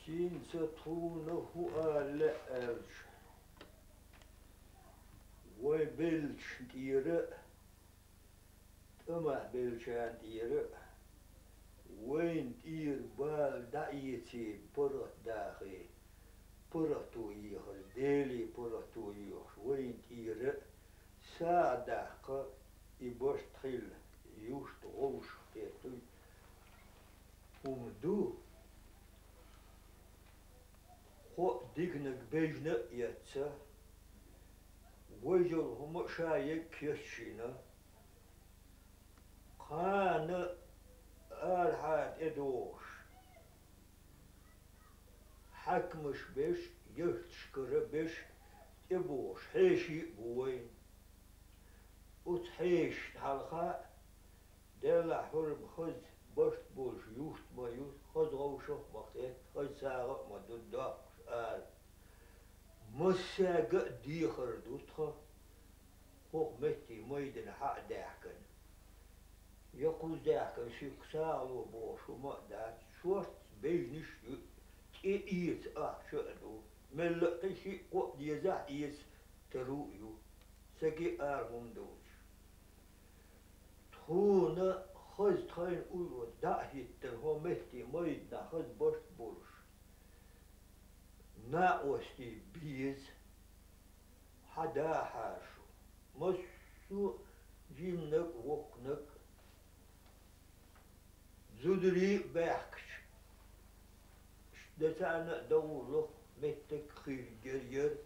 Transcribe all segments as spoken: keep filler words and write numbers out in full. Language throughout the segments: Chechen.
Хинца тхуна хӀун ала лаьа аьлча, вай беллачун тӀера а, тӀамах беллачарна тӀера а, вайна тӀера бала дӀаэце паргӀатдахе, паргӀато ехар, Деле паргӀато йоьхуш, вайна тӀера а сагӀа даккха, и барт хилла, юрт вовшахкхетта хӀума ду. Кхо а диканиг бежна а эцца, вежарий хӀума а ша егга кечйина, кхана арахьара тӀедогӀуш, хьаькамаш беш, ярташкара беш тӀебогӀуш хьеший а бу вайна. Оцу хьешашна хьалха а, Делахь хӀара хаза барт болуш юрт ма ю, хаза вовшах а ма кхетта, хаза сагӀа а ма ду доккхуш ала. Массаьрга а дехар ду тхан, хӀокху метте майдана хьа а даьхкина. Я кхузза даьхкина шуьга сагӀа ло бохуш хӀума а дац, шортта бежнаш а ю, тӀе эца ахча а ду, мелла а кхин шиъ-кхоъ дезахь а, эца таро а ю, саги а ала хӀума доцуш. Тхуна хаза тхайна улло дӀа а хӀиттина, хӀокху метте майданахь хаза барт болуш, накъостий беза, хьан дахьара шу, массо а жиманиг а, воккханиг а, зударий а баьхкича, дан царна а дан гӀуллакх меттиг а хир яра.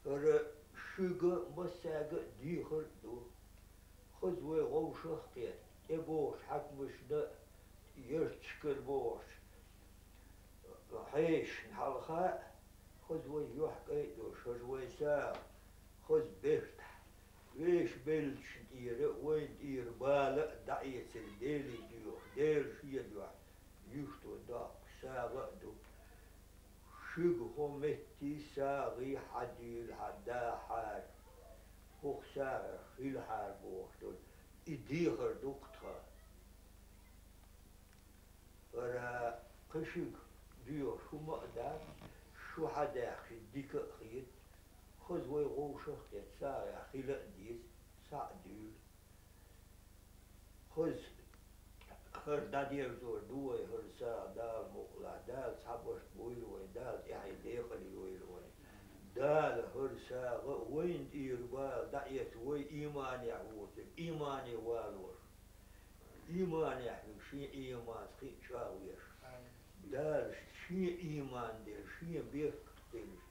ХӀара шуьга массаьрга а дехар а ду. Хаза вай вовшах а кхетта, тӀебогӀучу хьаькамашна а, ярташкара богӀучу хьешашна хьалха а, хаза вай юьхькӀай а долуш, хаза вай сагӀа, хаза бертахь, вешан беллачун тӀера а, вайна тӀера бала а дӀаэцар Деле доьхуш, Дела Шен дуьхьа юьрто доккхуш сагӀа а ду. Шуьга хӀокху метте сагӀий хьан дуьйла, хьан дахьара, хӀокху сагӀех хилахьара бохуш долу и дехар ду-кх тхан. ХӀара кхин шуьга доьхуш хӀума а дац, шу хьан даьхкича дика а хета, хаза вай вовшах а кхетта, сагӀех хила а деза, схьа а дуьйла. Хаза хӀара дӀадерзор ду вай, хӀара сагӀа, Дала мукъалахь, Дала цхьабарт бойла вай, Дала тӀаьхье декъал йойла вай. Дала хӀара сагӀа а вайна тӀера бала дӀаэцна, вай ийманехь воцург иймане валор. Ийманехь верг шен ийманца кхин а чӀагӀвеш. Дала шен ийман делла, шен беркат делла,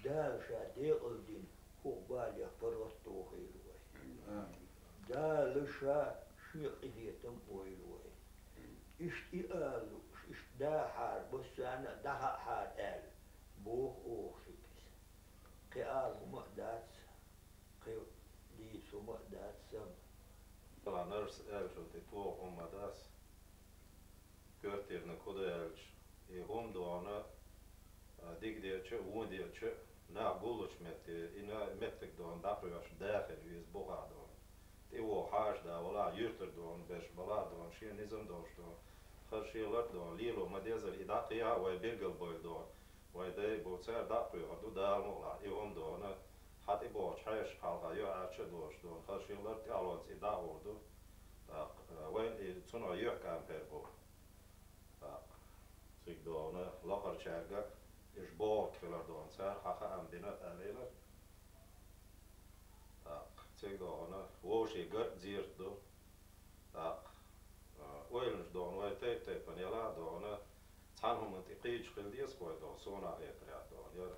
Дала ша декъал дина хӀокху балех паргӀат дохийла вай. Дала ша шен къинхетам а бойла вай. Иштта и ала лууш, иштта дахьара, массарна а дӀахаахьара аьлла, боху оха шуьга иза. Кхин ала хӀума а дац, кхин дийца хӀума а дац сан. Ала нарс аьллачул тӀе тоха хӀума ма дац. Коьртера кху ду аьлча, и хӀума дона, а, дика деча а, вон деча а, нах гуллучу метте, и на-, меттиг дона дӀакхоьхьуш дахар веза бухахь дона. ТӀевогӀу хьаша да валахь, юьртара дона, беш балахь дона, шен низам долуш дона, хаза шен лар а дона, лело ма-деззара и дӀакхехьа а вай билгалбойла дона. Вай дай бу цара дӀакхоьхьур ду, Дала мукъалахь, и хӀума дона, хьан тӀебогӀучу хьешашна хьалха юьхьӀаьрча а долуш дона, хаза шен лар а тӀаьхьалонца и дӀа а гӀур ду. ТӀаккха, а, вайн и цунах юьхькӀам хир бу. ТӀаккха цига догӀана лакхарчаьрга а, уьш богӀург хилар догӀана, цара хьан хаам дина а аьлла. ТӀаккха цига догӀана вовшийн гар а зерат ду. ТӀаккха, а, ойланаш догӀана вай тайп-тайпана яла а догӀана, цхьана хӀуманна тӀе кхийча хила деза вай догӀана, суна а хетарехь догӀана яра.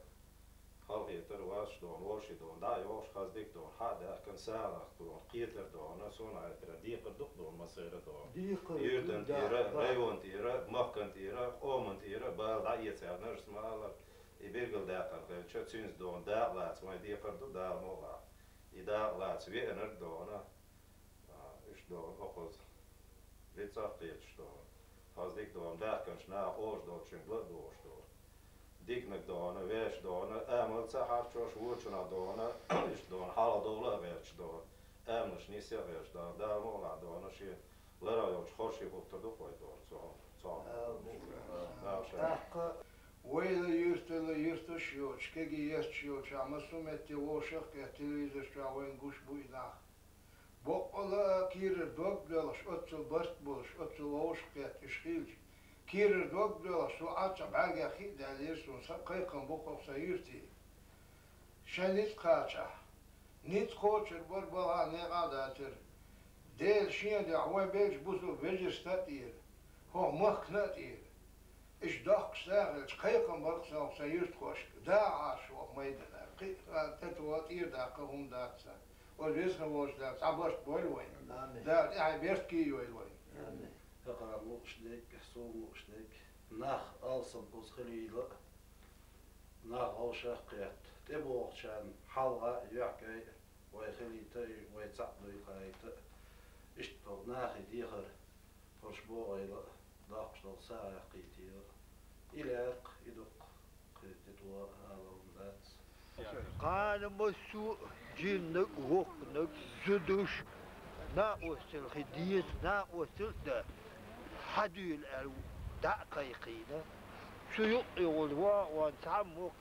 Халахетар вац догӀана, вовшийн догӀана, дӀа а йогӀуш, хаза дика догӀана, хьа а даьхкина, сагӀа дохкуш догӀана, кхетар догӀана, суна а хетарехь декхар ду догӀана массеран а догӀана. Юьртан тӀера, районан тӀера, махкан тӀера, къоман тӀера, бала дӀаэцарнаш ма аллара, и билгалдаьккхина хилча, цуьнца догӀана дакъа лаца вайн декхар ду Дала мукъалахь. И дакъа лаца веанарг догӀана, а, иштта догӀана, окхуза рицкъа а кхеташ догӀана. Хаза дика догӀана, даьхкинчу наха олуш долчуьнга ла а догӀуш догӀана. Диканиг догӀана, вешан догӀана, амалца а хьарчош, вочунах догӀана, иштта догӀана, хьалха довла а гӀерташ догӀана. Амалш нисъя а гӀерташ догӀана. Дала мукъалахь догӀана, шен Лара йолчу хорши хӀуттар ду-кх вай тӀора, цу хьо-, цу хьо-, Ала бу. Ала ша. ТӀаккха вайла юьртала юьрташ йоцуш, кегий есташ йоцуш, а массо а метте вовшах а кхетта, телевизор чохь вайна гуш бу и нах. Боккъала а кийрара дог а доьлхуш, оццул барт болуш, оццул вовшах а кхетта уьш хилча, кийрара дог а доьлхуш, со Ӏаччахь бӀаьргех хи а даьллера суна, сан кхайкхам бу хӀокху сан юьртий. Шайн ницкъ кхачахь. Ницкъ кхочур бара, балхахь некъа а дацара. Дела шен дуьхьа вайн беллачу бусалба вежаршна а тӀера, хӀокху махкана а тӀера. Иштта доккхуш сагӀа хилча, кхайкхам бара-кх сан хӀокху сан юьртахошка, даха Ӏаш ву хӀокху майданара. Кхин а тӀе тоха тӀера даккха хӀума дац сан. Оцу веза волчу Дала цхьа барт бойла вайна. Амин. Дала тӀаьхье беркате йойла вайна. Амин. ХӀокхарна лууш дерг, суна лууш дерг, нах алсам кхуза хилийла а, нах вовшах а кхетта, тӀебогӀучарна хьалха а, юьхькӀай а вай хилийта а, вай цхьаъ дуй кхайкхийта а, иштта долу нахе дехар, хӀорш богӀийла а, доккхуш долу сагӀа кхийтийла а. И лаьркъа, и дуккха, кхин тӀе тоха ала хӀума дац. Кхана массо а жиманиг а, воккханиг а, зудуш, накъосталла хи деза, накъосталла а дан, хьадуьйла аьлла, дӀа а кхайкхийна. Цу юккъе волу ван а ван цхьаммо а,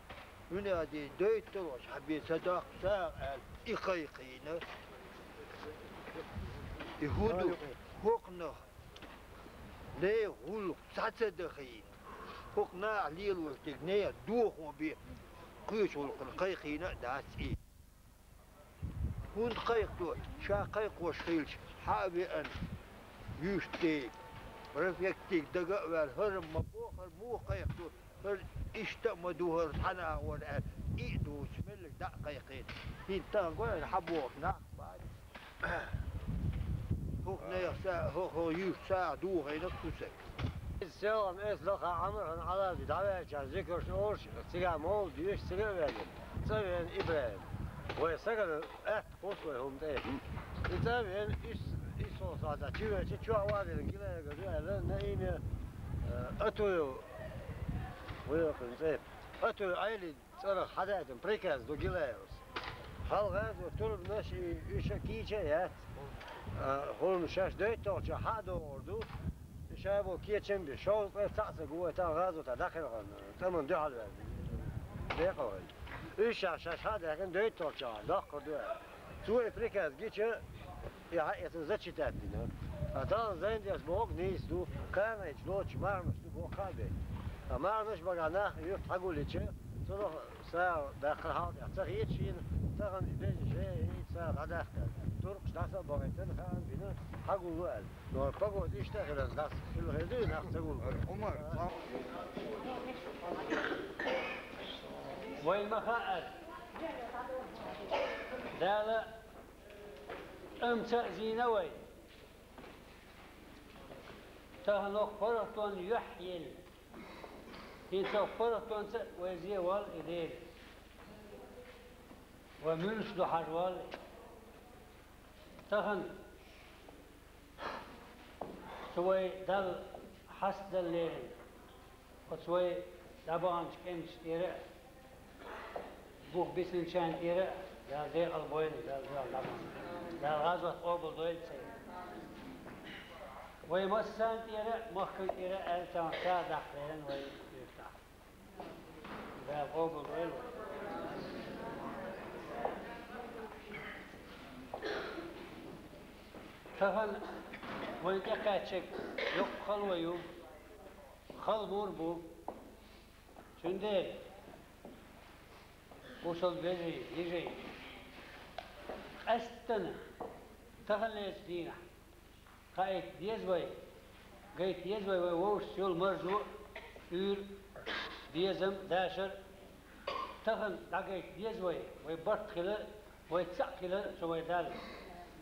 хӀуьнан дийна дойталгӀаш хьан бен ца доккху сагӀа аьлла, и кхайкхийна. И хӀун ду? ХӀокхунах нехан гӀуллакх схьа ца дахийна. ХӀокху наха лелош дерг нехан дохо бен кхечу гӀуллакхана кхайкхийна а дац и. ХӀунда кхайкхадо? Ша кхайкхош хилча, хьа а веана, юьртден префектига дага а ваьлла, хӀара ма боху, хӀара муха кхайкхадо, хӀара иштта а ма ду, хӀара цхьана агӀор аьлла, и а дуьйцуш, меллиг дӀа а кхайкхийна. ХӀинца тахана гой хьан боху нах бац. ХӀокху нехан са-, хӀо-, хӀо юьртан сагӀа дохийна кху стага. Иза селхана эца лаха Ӏамархан Ӏалаби дӀаваьлча, зикарш олуш, цигахь мовлид доьшуш цига а ваьлла, цӀа веана ИбрахӀим. Вай сагана атта кхуссу вай хӀума тӀе. И цӀа а веана, исс, исс хьо сахьта чу веача, чохь вадина Гилаева ду аьлла, Наиме, э, Атуев вуьйкъина цӀе. Атуев Ӏели цӀарах хьадаьтина приказ ду Гилаевс. Хьалха а ду, турбанаш и, уьш а кийча а яц. А, хӀума шаьш дойталгӀачохь хьа а догӀур ду. И ша бо кечам беш, шовзткъе цхьаъ саг ву вай тахана гӀазотехь дӀакхелхина, тӀаман дуьхьал ваьлла. Декъал вай. Уьш шаьш, шаьш хьа а даьккхина, дойталгӀачохь доккхур ду аьлла. Цо и приказ гича, и хьаэцна зачитать дина. Ткъа тахана зайнадеш бохург нийса ду, кханайчу лоцуш марханаш ду боху кхаа бен. Ткъа марханаш а багахь нах юьртахь хьагулъича, цунах сагӀа даккхар хьалха тӀехь ца хеташ хӀинца, тахана и беза ше, и сагӀа дӀадаккха. Туркхаш дӀаса а бахийтина, хаам бина, хьагулло аьлла. Но погода иштта а хиларна, дӀаса хила хир дуй, нах ца гулбар. Умар, цхьа- Вай ма хаьара. Дала тӀамца а зийна вай. Тахана хӀокху паргӀатонна юьхь елла. ХӀинца хӀокху паргӀатонца а вай зен воллу и Дела. Вай муьлш ду хьажа воллу и. Тахана цу вай Далла хьастадала лерина. Оцу вай дӀабаханчу кӀенташна тӀера а, бух бисинчарна тӀера а Дала декъал бойла, Дала дуьхьал дӀабахана. Дала гӀазот къобалдойла церан. Вай массарна тӀера а, махкана тӀера а аьлла, тахана сагӀа даккха лерина вай юьртахь. Дала къобалдойла вай. Тахана вайна тӀекхаьчнарг йоккха хало ю. Хала мур бу. Цундела, бусалба вежарий, йижарий, къаьсттина таханлерчу дийнахь хаийта деза вай, гайта еза вай, вай вовшашца йолу марзо а, уьйр а, безам а, дашар а. Тахана дӀагайта деза вай, вай барт хилар а, вай цхьаъ хилар а цу вай Далла.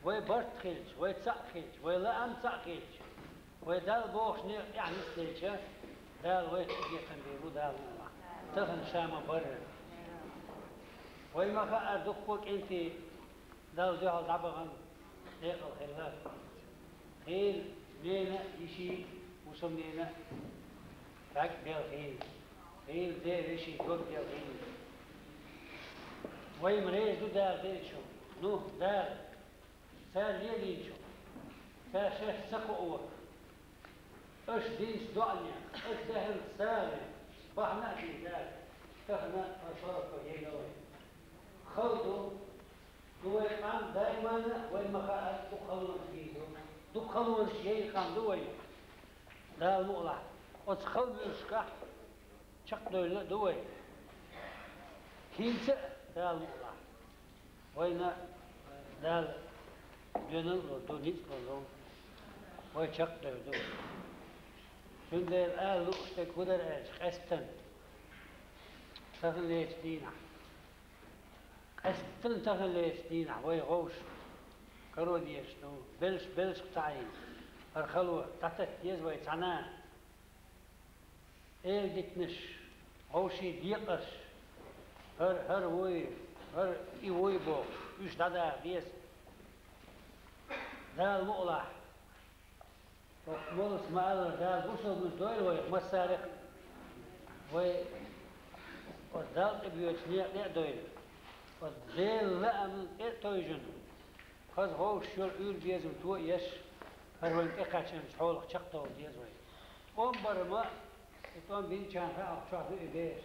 Вай барт хилча, вай цхьаъ хилча, вай лаам цхьаъ хилча, вай Далла бохучу некъа тӀехь нисделча, Дала вайх тӀе декхам бийр бу Дала мукъалахь. Тахана ша ма-барра. Вай ма-хаъара, дуккха а кӀентий Далла дуьхьал дӀабахана декъал хилла. Хийла ненан а, йишин а, бусалба ненан а бӀаьрг белла хийла. Хийла ден а, вешин а дог белла хийла. Вай ма реза ду Дала динчух. Ну, Дала цара лелийначух. Ша шех ца кхоавар. Аша динчу доӀанех, аша даьхначу сагӀанех бахьана а дийр дара, тахана а шорпа яйна вай. Хала ду, ду вай къам даимана, вай ма хаъара, дукха халонаш дийр ду. Дукха халонаш яйна къам ду вай. Дала мукъалахь, оцу хала муьлшкахь чекхдевлла а ду вай. ХӀинца а, Дала мукъалахь, вайна Дала доьналла а лур ду, ницкъ а лур ду, вай чекхдевр ду. Цундела ала лууш дерг хӀун дара аьлча, къаьсттина таханлерчу дийнахь, къаьсттина таханлерчу дийнахь вай вовшах каро дезаш ду, белш-, белшах ца Ӏийна, хӀара хало дӀататта деза вай цхьана. Эладитанаш, вовшийн декъарш, хӀара, хӀара вуй, хӀара и вуй бохуш, уьш дӀадаха деза. Дала мукъалахь, хӀокху моллас ма-аллара, Дала бусалбанаш дойла вайх массарах а, вай оцу Далла тӀебоьдучу некъа тӀе а дойла, оцу Делан лаамна тӀе а тевжина. Хаза вовшашна Ӏуьйре безам тоеш, хӀара вайна тӀекхаьчначу хьолах чекхдовла деза вай. ТӀом бар-м, и тӀом бинчарна хаьа чохь ду и бераш.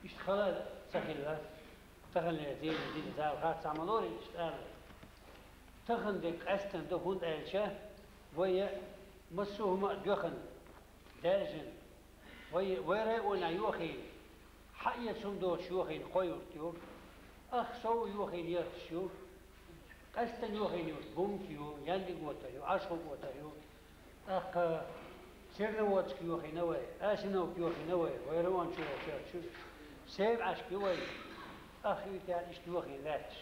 Иштта хала ца хилла, таханлера дийна дина Дала хатта ца ма лорий иштта ала. Тахана дерг къаьсттина ду, хӀунда аьлча вай массо а хӀума а доьхна, даьржина, вай, вай районехь йохийна, хьаэца хӀума доцуш йохийна кхо юрт ю, ах сов йохийна ярташ ю, къаьсттина йохийна юрт Бумка ю, Яндигота ю, Ӏашхугота ю, тӀаккха Серноводск йохийна вай, Асиновка йохийна вай, вай район чу йолчу, Семашка ю вай, ах юьйтӀа иштта йохийна лаьтташ.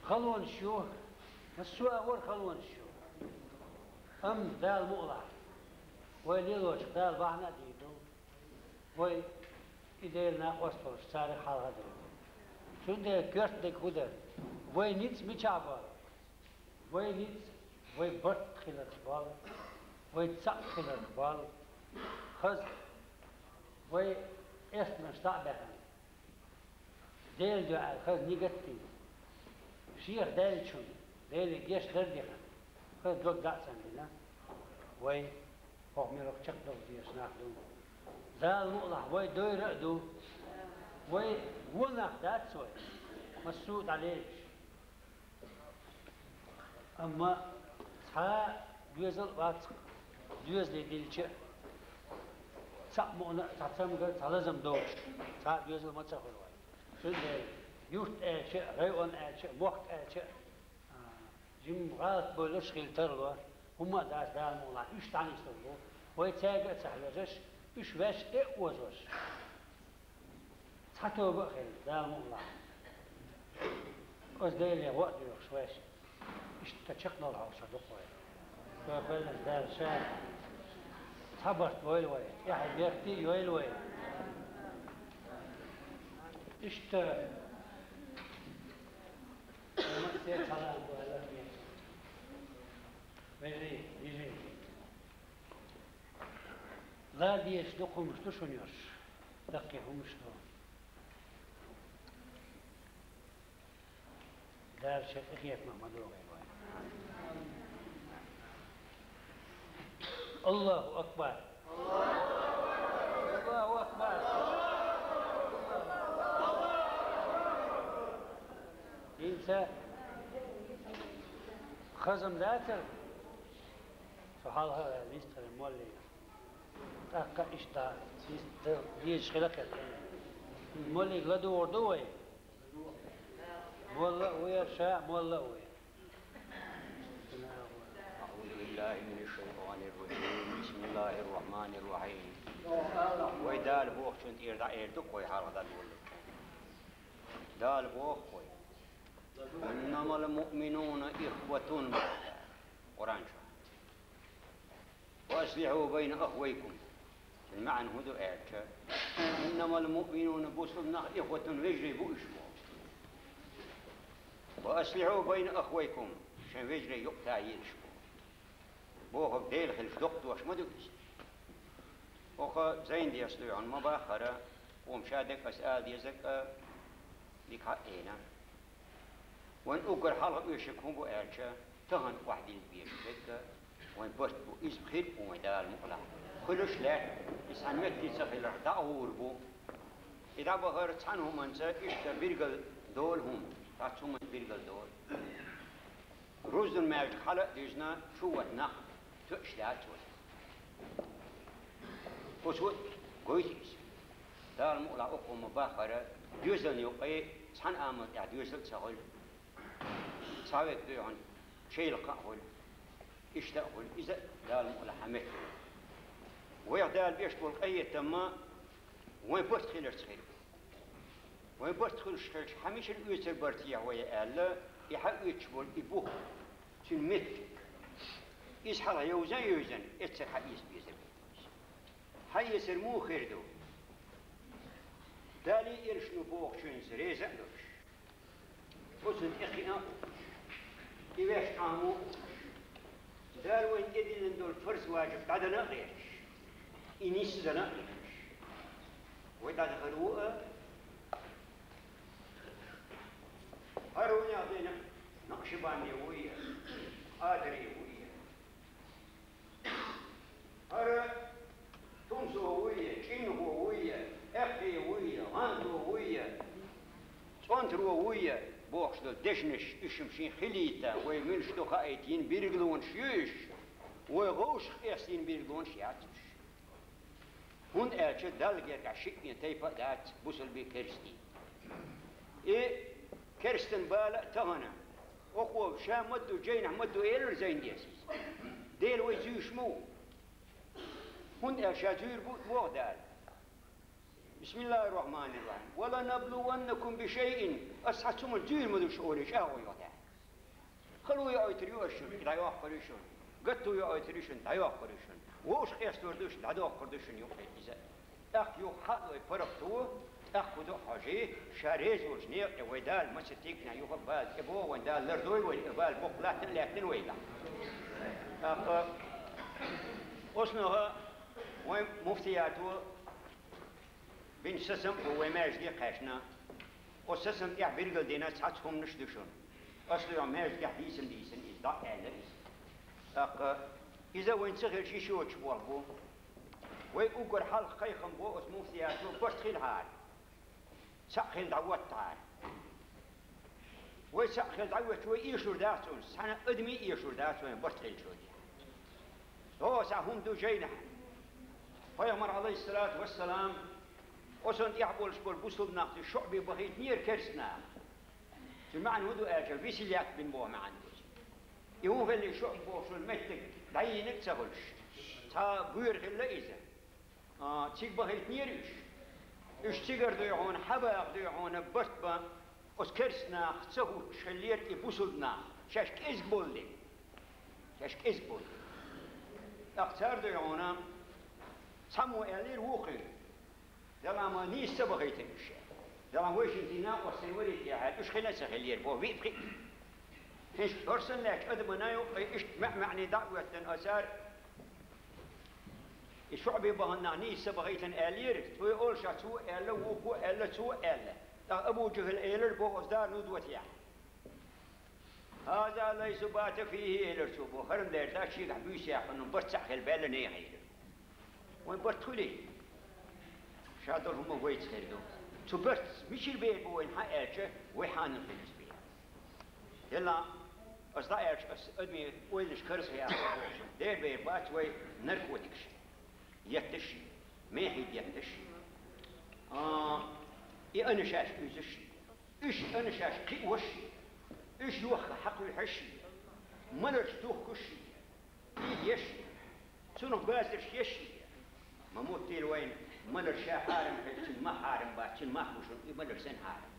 Халонаш ю, массо а агӀор халонаш ю. Амма Дала мукъалахь, вай лелочух Дала бахьана а дийр ду. Вай и Делан накъост волуш царах хьалха а дойла. Цундела коьрта дерг хӀун дара? Вай ницкъ мичахь бу? Вай ницкъ вай барт хиларх бу, вай цхьаъ хиларх бу. Хаза, вай эсмаш дӀа а баьхна, Делан дуьхьа аьлла, хаза нигат а дина, шех даьллачунна, Деле гечдар а дина, хаза дог дӀа а ца дина, вай хӀокху муьрах чекхдовла дезаш нах ду. Дала мукъалахь, вай дойра а ду. Вай вон нах дац вай, массо а дӀалелаш. Амма цхьа доьзал а вац-кх, доьзале дилча а, цхьаъ мукъана а, цхьа цамгар а, цхьа лазам доцуш, цхьа а доьзал ма ца хуьлу вай. Цундела юрт аьлча а, район аьлча а, мохк аьлча а, а, жимма гӀалат бовлуш хила тарло, хӀумма а дац, Дала мукъалахь, уьш дӀанислур бу. Вай цаьрга а ца хьоьжуш, уьш ваьш тӀе а озош. Цхьа тоба а хилла, Дала мукъалахь. Оцу Деле гӀо а доьхуш ваьш, иштта чекхдала хьовсур ду-кх вай. Вай кхоьллинчу Дала Ша цхьа барт бойла вай, тӀаьхье беркате а йойла вай. Иштта, вай массеран а цхьа лаам бу аьлла хета. Вежарий, йижарий. Ла дезаш дукха хӀуманаш ду шуна йолуш, даккхий хӀуманаш ду. Дала шен къинхетамах ма догӀийла вай. Аллаху акбар! Аллаху акбар! ХӀинца хаза-м дацара, со хьалха а ваьлла, вистхилира молле. ТӀаккха иштта, иштта дезаш хила кхетта. Моллиг ладугӀур ду вай? Молла а ву яра, ша а молла а ву яра. أعوذ بالله من الشيطان الرجيم. بسم الله الرحمن الرحيم. Вай Дала бохучун тӀера дӀаэр ду-кх вай хьалха дӀадоллург. Дала боху вай: «إنما المؤمنون إخوة», Къуръан чохь. «وأصلحوا بين أخويكم». Цуьнан маьӀна хӀун ду аьлча: «إنما المؤمنون», бусалба нах, «إخوة», вежарий бу уьш боху. «وأصلحوا بين أخويكم», шайн вежарий юкъ тайийла шу боху. Бохург Дела хилча доккха дош ма ду иза. ХӀокху зайн деш дуй хьуна ма баххара, къоман ша дерг аса ала дезарг а дика хьаъ а йина. Вайн уггар хьалха оьшург хӀун бу аьлча, Тахана охьадилла безаш дерг вайн барт бу, иза хир бу вайн Дала мукъалахь. Хуьлуш лаьтта, иза цхьана метте ца хиларх, дӀа а гӀур бу. И дӀабахар цхьана хӀуманца иштта биргал долу хӀума, цхьацца хӀуманца биргал долу. Руздан маьждиг хьала а дуьзна, чу вата нах тоьаш дац вай. Оцо гойту иза. Дала мукъалахь, оцу хӀума бахара, доьзална юкъе цхьана амал тӀехь доьзал а ца хуьлу. Цхьа век дуьйхьана шайла кхаъ хуьлу, иштта а хуьлу, иза а Дала мукъалахь хьан метта ву. Вайх Дала беш болу къахетамма вайн барт хиларца хир бу. Вайн барт хуьлуш хилча, хьан мичара оьцур бара техьа вай аьлла, и хьан оьцуш болу и бух, цуьнан меттиг. Иза хьалха йовзан а йовзана, эццара хьан эца безар бу. Хьан эцар муха хир ду? Дала а, элчано бохучуьнца реза а долуш. Оцунна тӀекхиа а, и ваьш Ӏамо а, Дала вайна тӀедиллина долу фарз-важиб дӀадала а гӀерташ, и нисдала а гӀерташ. Вай дӀадахар ву а, хӀара вайнах дина накъшбанди ву а, къадари ву а. ХӀара тумсо ву а, чӀинхо ву а, эккхий ву а, гӀандо ву а, цӀонтаро ву а, бохуш долу дешнаш, уьш-м шен хилийта, вай муьлш ду хаийта йина билгалонаш ю уьш, вай гӀовшах къестийна билгалонаш яц уьш. ХӀунда аьлча Далла гергахь шиъ а тайпа а дац бусалби, керстий. И керстан бала а тахана, оха ша ма ду, жайнахь ма ду элира Зайнеса иза. Дела вай зуьйш ма ву. ХӀунда аьлча ша зуьйр бу, боху Дала. Бисмиллахир-рахманир-рахим. «Ва ланаблуваннакум би шайъин». Ас цхьацца хӀуманца зуьйр ма ду шу олий чӀагӀо йо тӀехь. Хало йоуьйтур ю ас шуна, дӀайоккхур ю шуна. Гатто йоуьйтур ю шуна, дӀайоккхур ю шуна. Вовшах къестор ду шуна, дӀадоккхур ду шуна юкъе иза. ТӀаккха юха хьа а лой паргӀато, тӀаккха хӀун ду хьожий, ша реза волчу некъа тӀе вай Дала маса тегна юха а бала тӀебогӀу вайн Дала, лардой вайна и бала, боккха латта а лаьттина вайгахь. ТӀаккха оцунах вайн муфтиято бина сацам а бу вай маьждиге кхаьчна. Оцу сацам тӀехь билгалдина цхьацца хӀуманаш ду шуна. Ас дуьйхьа маьждигехь дийцам дийцина иза, дӀа а аьлла иза. ТӀаккха иза вайн ца хилча йиш йоцуш болх бу. Вай уггар хьалха кхайкхам бо оцу муфтиято барт хилахьара. Цхьаъ хилла дӀавоттахьара. Вай цхьаъ хилла дӀавоьттуш вай эшур дац цунах, цхьана адаме а эшур дац вайн барт хилча вай. ДогӀу цхьа хӀума ду жайнахь. Пайхамар, Ӏалайхиссалату вассалам, оцунна тӀехь болуш болу бусалба нах цу шуъбе бахийтинера керста наха. Цуьнан маьӀна хӀун ду аьлча, весият бина боху маьӀна ду. И хӀун хилла, и шуъба бохуш волу меттиг дӀайийнарг а ца хуьлуш, цхьа боьра хилла иза. А, цига бахийтинера уьш. Уьш цигара дуй хьуна, хьабаха дуй хьуна, барт бан, оцу керста нах ца хӀуттуш хиллера и бусалба нах, шаьш кӀезиг боллий. Шаьш кӀезиг боллий. ТӀаккха цара дуй хьуна, цхьаммо аьллера вукхуьнга: «Делахь ма нийса ца бахийтина уьш». Делахь вайшинна тӀе накъостий варий те аьлла, уьш хила а ца хиллера, боху, виъ-пхиъ. ХӀинца хӀорш санна лаьттачу адамана юкъе иштта маьӀ-маьӀне дӀа а хӀоьттина, оцара и шуъбе бахана нах нийса ца бахийтина аьллера, цо и олуш а цо аьлла, вукхо а аьлла, цо а аьлла. ТӀаккха Абу Жахал элира, боху, оцу дара ну дотехь: «ХӀаза лайса бата фихӀи», — элира цо, боху, хӀара дера дац шегахь буьйса яьккхина, барт цхьаъ хилла баьлла нехан, элира. Вайн барт хуьлий? Ша долу хӀума вайца хир ду. Цу бартца мичара бер бу вайна хьан аьлча, вай хьанал хилча бер. Делахь, ас дӀааьлча, ас адамийн ойланаш карзахъяьккха бохуш, дера бер бац вай наркотикаш етташ, мехий детташ, а, и анашаш уьзаш, уьш анашаш кхиош, уьш йохка хьакхуьйхьаш, маларш духкуш, и еш, цунах базарш еш. Ма муттийла вайна, малар ша хьарам хилча, цуьнан мах хьарам бац, цуьнан мах бу шуна, и малар сен хьарам?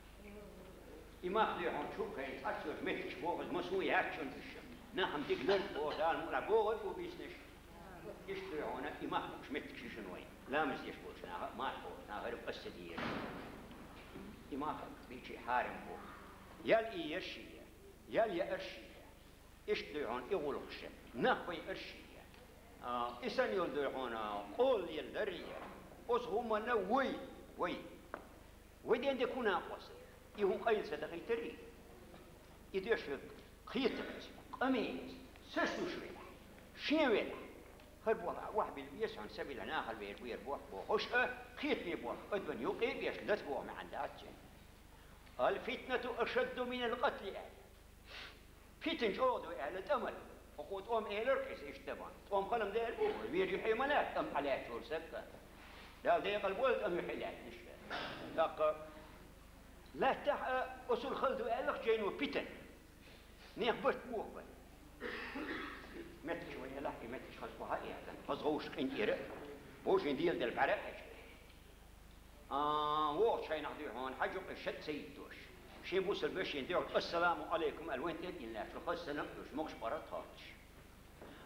И мах дуй хьуна чу а кхайна, цхьацца йолчу меттигаш боху, ма суна яц шуна уьш. Нах-м дика лар боху, Дала мукъ лахь, боху а бу биснаш. Иштта дуй хьуна, и мах бууш меттигаш ю шуна вайн. Ламаз деш болчу наха а, марха бохучу нахара а ас ца дийр. И мах бичи хьарам бу. Ял и ерш я, ял яарш я. Иштта дуй хьуна и гӀуллакхаш, нах байарш, а, и санна йолу дуй хьуна къола лелар, оцу хӀуманна вай, вай, вай ден дерг хӀун накъост? И хӀун къайла ца дахийтарий? И деш верг кхетамца, Амин. Са шу велахь, шен велахь, хӀара боху вахьбилла беза хьуна, са била нахала вер бера боху бохуш а, кхетаме боху адаман юкъе а беш, лата боху маьӀна дац шен. «Аль-фитнату ашадду миналь-къатли», аьлла. Питана чӀогӀа ду аьлла тӀамал. ХӀокхо тӀом элира иза иштта ма. ТӀом хала ма дера бу, вай вер юьхье ма лаьтта, тӀом Ӏа лаьттачуьра саккха. Дала декъал бойла тӀом юьхье лаьттанаш. ТӀаккха лаьттахь а, оцул хала ду аьллах жайно питана. Нех барт боху бан. Метташ вай элахь, и метташ хаза кху хьа а яьккхина, хаза гӀовш къинтӀера а, вовшийн дела дела бӀаьра а хьаьжна. А, вогӀучу хенахь дуьйхьа хьуна хьажа кхин шад ца йиттош. Шен бусалба вешин дуьхьа «Ассаламу Ӏалайкум» аьлла, вайн тӀе а диллинехь, шу хаза салам а луш, мукъаш паргӀат а хоттуш.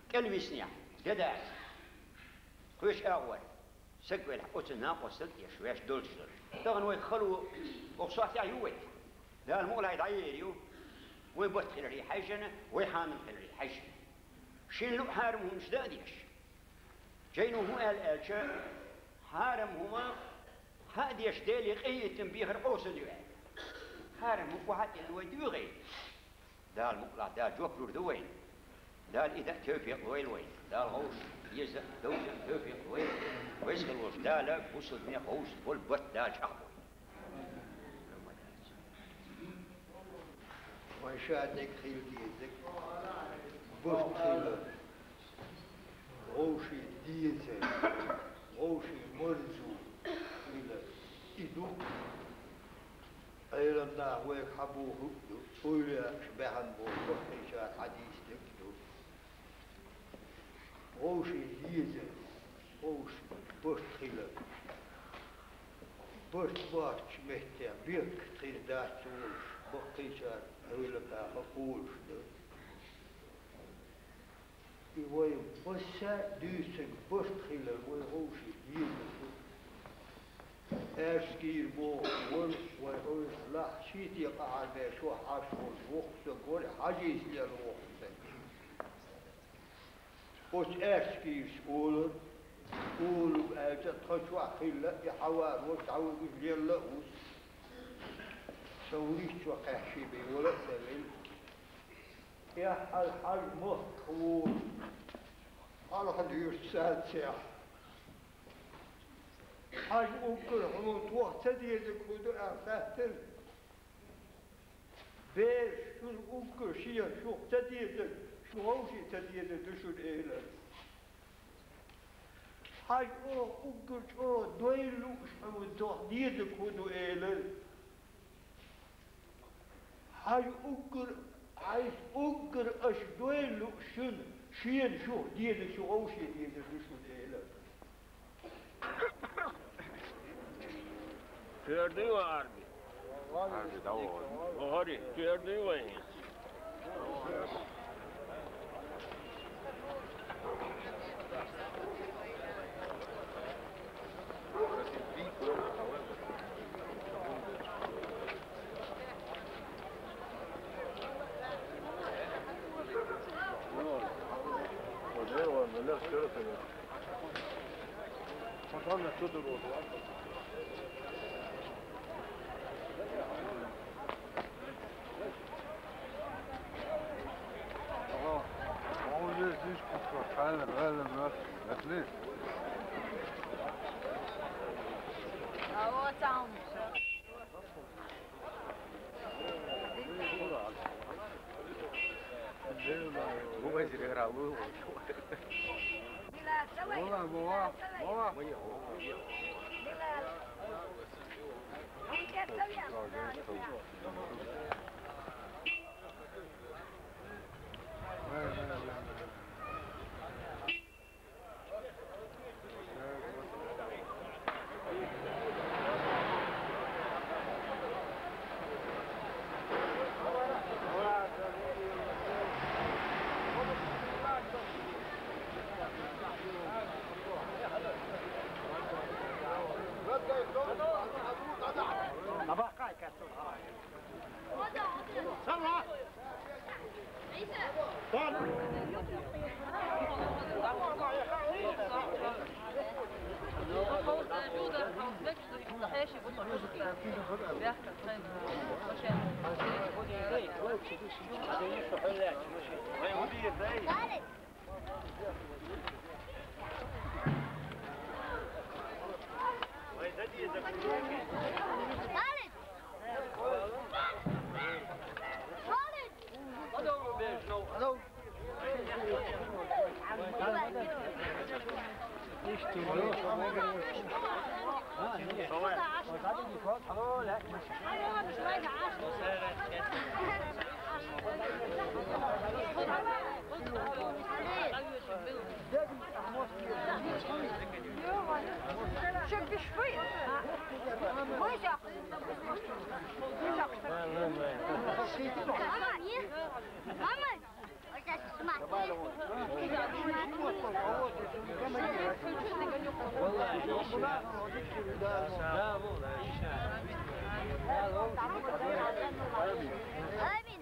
КӀел виснехь, де дац. Кхоьш агӀор, саг велахь, оцу накъостал а еш, ваьш долчу дара. Тахана вай хало, оха сохьтехь ю вай. Дала мукъалахь дӀаер ю. Вай барт хиларе хьаьжжина, вай хьанал хиларе хьаьжжина. Шен луъу хьарам хӀуманаш дан а деш. Жайно хӀун аьлла аьлча, хьарам хӀума хьа а деш, Деле къинхетам бехар къовсал ю аьлла. Хьарам хӀума кху хьа а тӀелла вай дуьйгӀий? Дала мукъалахь, Дала жоп лур ду вайна. Дала и дан тевфикъ лойла вайна. Дала гӀовш, еза, довза тевфикъ лойла. Вайсхалош Дала бусалбанех гӀовш болу барт Дала чӀагӀбойла. Вайн ша дерг хила дезарг, барт хила, вовшийн дезар, вовшийн марзо хила, и ду. Ӏелам наха вайга хьан бохург а ду, ойла яьккхича баьхна боху баккхийчара хьадийцинарг а ду. Вовшийн дезар, вовшийн барт хила. Барт боцучу меттехь бехк хир дац олуш, баккхийчара Ӏелам наха олуш ду. И вай массара а дуьйцург барт хилар вай вовшийн дезар ду. Аьрскийра бохуш вара, вай ойла лахь шийтте къахьарбеш чохь Ӏаш волу воккха стаг вара, хьажийс лела воккха стаг. Оцу аьрскийрас олура, олу аьлча, тхан чохь хилла и хьавар волуш дӀавуьгуш лелла а ву. Сан вуьйцу чохь кхаьччий бен вала а ца велла. Эхь, хьажа махках ву, хьалха дуьйцу цаьрца. Хьажа уггар хьуна тхох ца дезарг хӀун ду аьлла хаьттира. Бераш, шуна уггар шена шух ца дезарг, шу вовшийн ца дезарг ду шуна, элира. Хьажа оха уггар чӀогӀа дойла лууш хьуна тхох дезарг хӀун ду, элира. Хьажа уггар, хьайса уггар аша дойла лууш шуна, шена шух дезарг шу вовшийн дезарг ду шуна, элира. Коьрта дуй вай, Арби? Арби, давай. ХӀори, коьрта дуй вай? Халид! Халид! Халид! Шо беш вай? Вай, жа. Мама! Мама! Амин. Амин.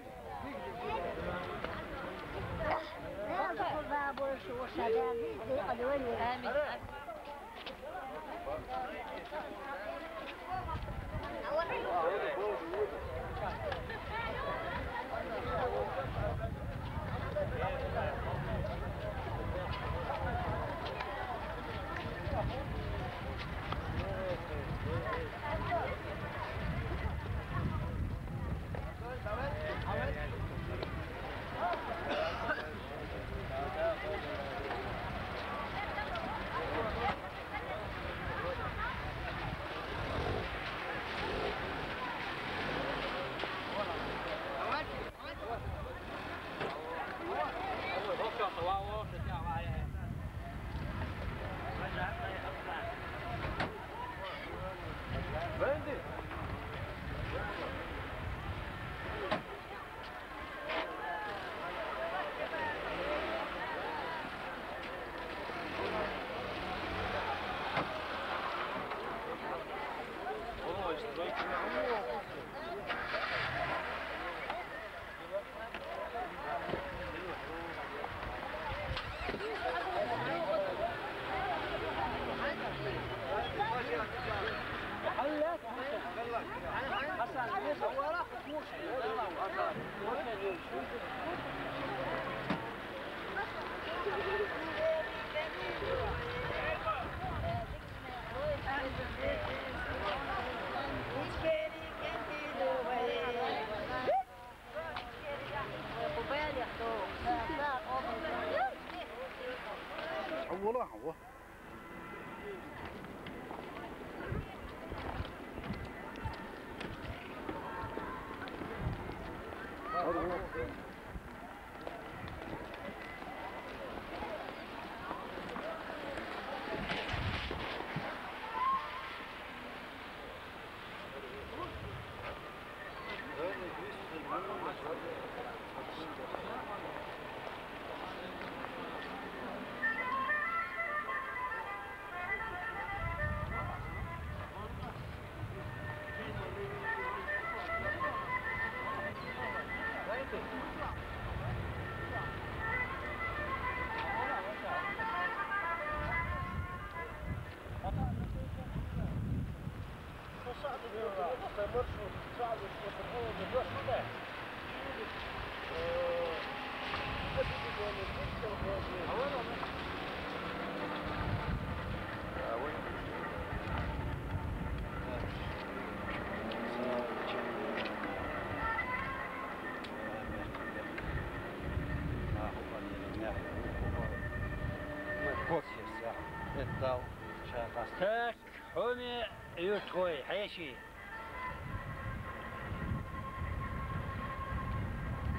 Так, хьоме юртахой, хьеший.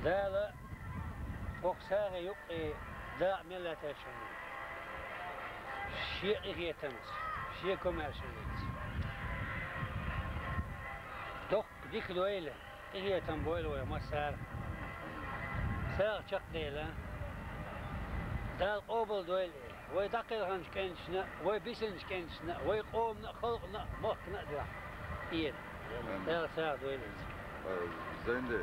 Дала оха сагӀе юкъе дакъа мел лаьттар шуна. Шен къинхетамца, шен комаьршаллица. Доккха дика дойла, къинхетам бойла вай массара. СагӀа чакхдайла, Дала къобалдойла. Вай дӀакхелхинчу кӀенташна, вай бисинчу кӀенташна, вай къомана а, халкъана а, махкана а дуьхьа. Эра. Амин. Дала сагӀа дойла иза. А, Зайнди,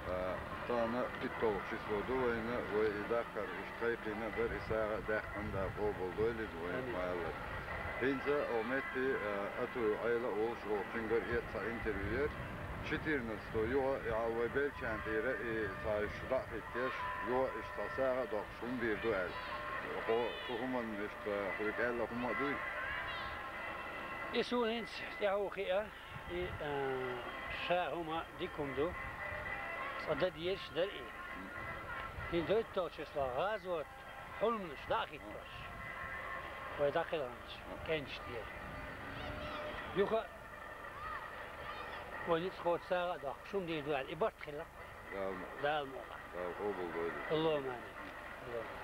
а, тахана итталгӀа число ду вайна, вай и даккхар иштта кхайкхийна а дара, и сагӀа а даьккхина а да, къобалдойла иза вайн Амин. Малар. ХӀинца оха метте, а, Атуев Ӏела а волуш, оха цуьнгара эцна цхьа интервью яра. Четырнадцатого юха, я, вай белчан тӀера, и цхьа иштта дӀа а хӀиттеш, юха иштта цхьа сагӀа а доккхуш хӀума дийр ду аьлла. Хьо цу хӀуманна иштта хьоьга аьлла хӀума а дуй? И суна хӀинца тӀаьхьо хиъа, и, а, ша хӀума дика хӀума ду, цкъа дан дезаш дара и. ХӀинца дойтта долчу числа гӀазот хьуламанаш дӀа а хӀиттош, вай дӀакхелханчу кӀенташ тӀера. Юха вай ницкъ кхочу сагӀа а доккхуш хӀума дийр ду аьлла, и барт хилла-кх вай. Дала ма- Дала мукъа. Дала къобалдойла. Аллахумма амин. Аллахумма.